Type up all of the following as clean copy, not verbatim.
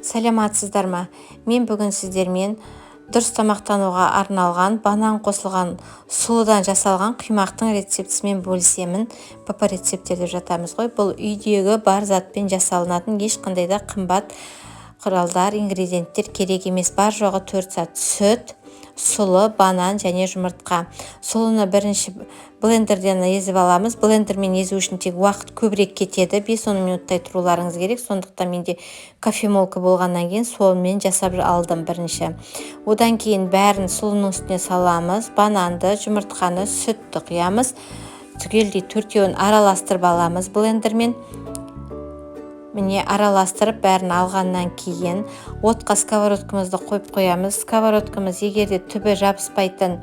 Саламатсыздар ма? Мен бүгін сіздермен дұрыс тамақтануға арналған, банан қосылған сұлыдан жасалған құймақтың рецептісімен бөлісемін. ПП рецепттер деп жатамыз ғой. Бұл үйдегі бар затпен жасалынатын, ешқандай да қымбат құралдар, ингредиенттер керек емес. Бар жоғы төрт зат: сүт, сұлы, банан және жұмыртқа. Сұлыны бірінші блендерден езіп аламыз. Блендермен езу үшін тек уақыт көбірек кетеді, 5-10 минуттай тұруларыңыз керек. Сондықтан менде кофемолка болғаннан кейін сонымен жасап алдым бірінші. Одан кейін бәрін сұлының үстіне саламыз: бананды, жұмыртқаны, сүтті құямыз. Түгелдей төртеуін араластырып аламыз блендермен. Міне, араластырып бәрін алғаннан кейін отқа сковородкамызды қойып қоямыз. Сковородкамыз егер де түбі жабыспайтын,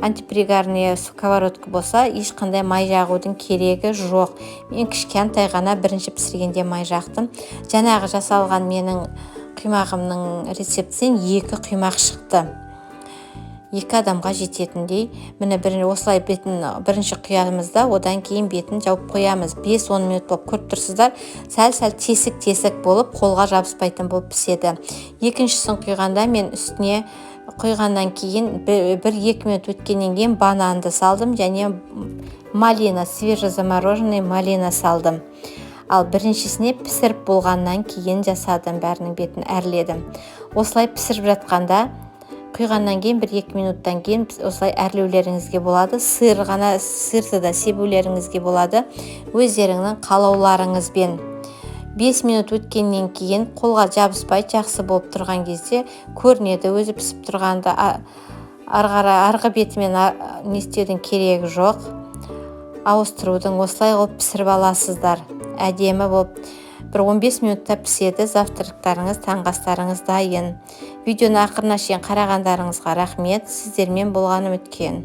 антипригарный сковородка болса, ешқандай май жағудың керегі жоқ. Мен кішкентай ғана бірінші пісіргенде май жақтым. Жаңағы жасалған менің құймағымның рецептісінен екі құймақ шықты, екі адамға жететіндей. Міне, бір осылай бетін бірінші құямыз да, одан кейін бетін жауып қоямыз. 5-10 минут болып, көріп тұрсыздар, сәл-сәл тесік-тесік болып, қолға жабыспайтын болып піседі. Екіншісін құйғанда мен үстіне құйғаннан кейін 1-2 минут өткеннен кейін бананды салдым және малина, свежезамороженный малина салдым. Ал біріншісіне пісіріп болғаннан кейін жасадым, бәрінің бетін әрледім. Осылай пісіріп жатқанда, құйғаннан кейін 1-2 минуттан кейін осылай әрлеулеріңізге болады. Сыр ғана, сырды да себулеріңізге болады өздеріңнің қалауларыңызбен. 5 минут өткеннен кейін қолға жабыспай, жақсы болып тұрған кезде көрінеді өзі пісіп тұрғанда. Ары қарай арғы бетімен не істеудің керегі жоқ, ауыстырудың. Осылай қылып пісіріп аласыздар, әдемі болып бір 15 минутта піседі. Завтрактарыңыз, таңғы астарыңыз дайын. Видеоны ақырына шейін қарағандарыңызға рахмет. Сіздермен болған Үміткен.